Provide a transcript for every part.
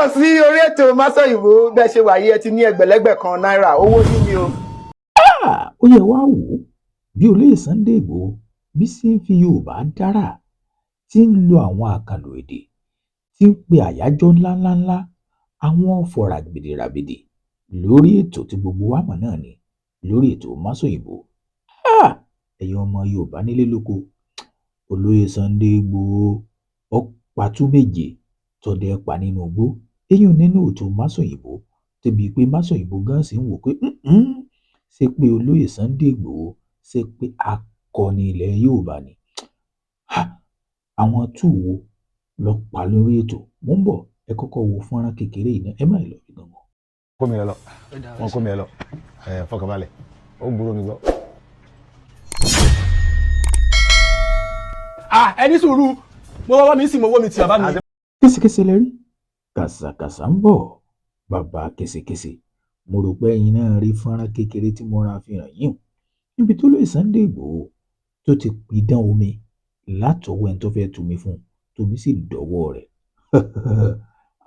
Káàbọ̀ sí orí ètò Másọ̀yìnbó. Bẹ́ẹ̀ ṣe wà yìí, ẹ ti ní ẹgbẹ̀lẹ́gbẹ̀ kan náírà, owó yín ni o. Ó yẹ wá wò ó bí olóyè Sunday Igbòho bí ṣe ń fi Yorùbá dára, tí ń lo àwọn àkànlò èdè, tí ń pe àyájọ́ ńláńláńlá, àwọn ọ̀fọ̀ ràbìdìràbìdì lórí ètò tí gbogbo wa mọ̀ náà ni lórí ètò Másọ̀yìnbó. Ẹ̀yin ọmọ Yorùbá nílé lóko, olóyè Sunday Igbòho ó patú méje tọdẹ pa nínú igbó, eyín nínú ètò Másọ̀yìnbó, débi pé Másọ̀yìnbó gan sì ń wò pé ṣé pé olóyè Sunday Igbòho, ṣé pé akọni ilẹ̀ Yorùbá ni? Àwọn tú wo lọ pa lórí ètò? Mò ń bọ̀, ẹ kọ́kọ́ wo fọ́nrán kékeré yìí náà, ẹ má lọ bí gangan. Kó mi lọ, wọn kó mi lọ, ẹ fọkànbalẹ̀, ó gbúrò mi gbọ́. Ah, ẹ ní sùúrù, mo wọ́wọ́ mi sì mo wọ́ mi tì bàbá mi. Késekése lẹ rí, kàṣàkàṣà ń bọ̀ bàbá késekése. Mo rò pé ẹ̀yin náà rí fọ́nrán kékeré tí mo ra fi hàn yín níbi tó lóye Sunday Igbòho tó ti pidán omi látọwọ́ ẹni tó fẹ́ẹ́ tumi fún un, tómi sì dọ́wọ́ rẹ̀.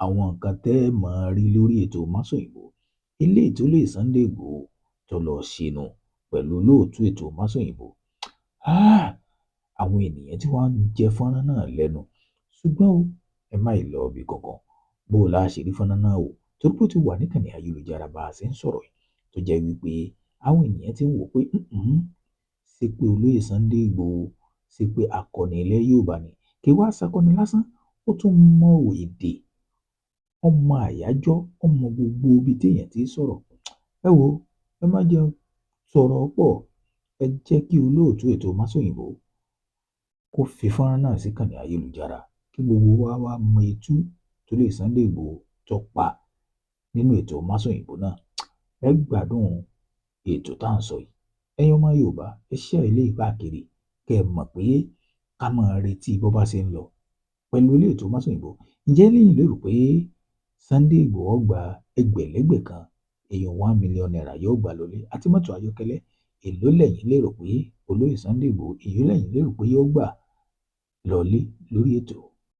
Àwọn nǹkan tẹ́ ẹ máa rí lórí ètò Másọ̀yìnbó, eléyìí tó lóye Sunday Igbòho tó lọ́ọ́ ṣe nù pẹ̀lú olóòtú ètò Másọ̀yìnbó. Àwọn ènìyàn tí wọ́n ń jẹ fọ́nrán náà lẹ́nu, ṣùgbọ́n o ẹ má ì lọ ibì kankan. Bó o la ṣe rí fọ́nrán náà wò, torí pé ó ti wà níkànnì ayélujára bá a ṣe ń sọ̀rọ̀ yìí, tó jẹ́ wípé àwọn ènìyàn ti ń wò pé ṣé pé olóyè Sunday Igbòho, ṣé pé akọni ilẹ̀ Yorùbá ni? Kí wàá ṣakọni lásán, ó tún mọ èdè, ọmọ àyájọ́, ọmọ gbogbo ibi téèyàn ti sọ̀rọ̀. Ẹ wo, ẹ má jẹun sọ̀rọ̀ pọ̀, ẹ jẹ́ kí olóòtú ètò Másọ̀yìnbó kó fi fọ́nrán náà síkànnì ayélujára kí gbogbo wa wá mọ itú tó lè Sunday Igbòho tó pa nínú ètò Másọ̀yìnbó náà. Ẹ gbádùn ètò tá à ń sọ yìí. Ẹ̀yin ọmọ Yorùbá, ẹ share eléyìí káàkiri kẹ́ ẹ mọ̀ pé ká máa retí bó bá ṣe ń lọ pẹ̀lú ilé ètò Másọ̀yìnbó. Ǹjẹ́ lẹ́yìn lérò pé Sunday Igbòho gba ẹgbẹ̀lẹ́gbẹ̀ kan èèyàn ₦1 million yóò gbà lólé àti mọ́tò ayọ́kẹ́lẹ́? Èló lẹ́yìn lérò pé olóyè Sunday Igbòho, èló lẹ́yìn lérò pé yóò gbà lọlé lórí ètò?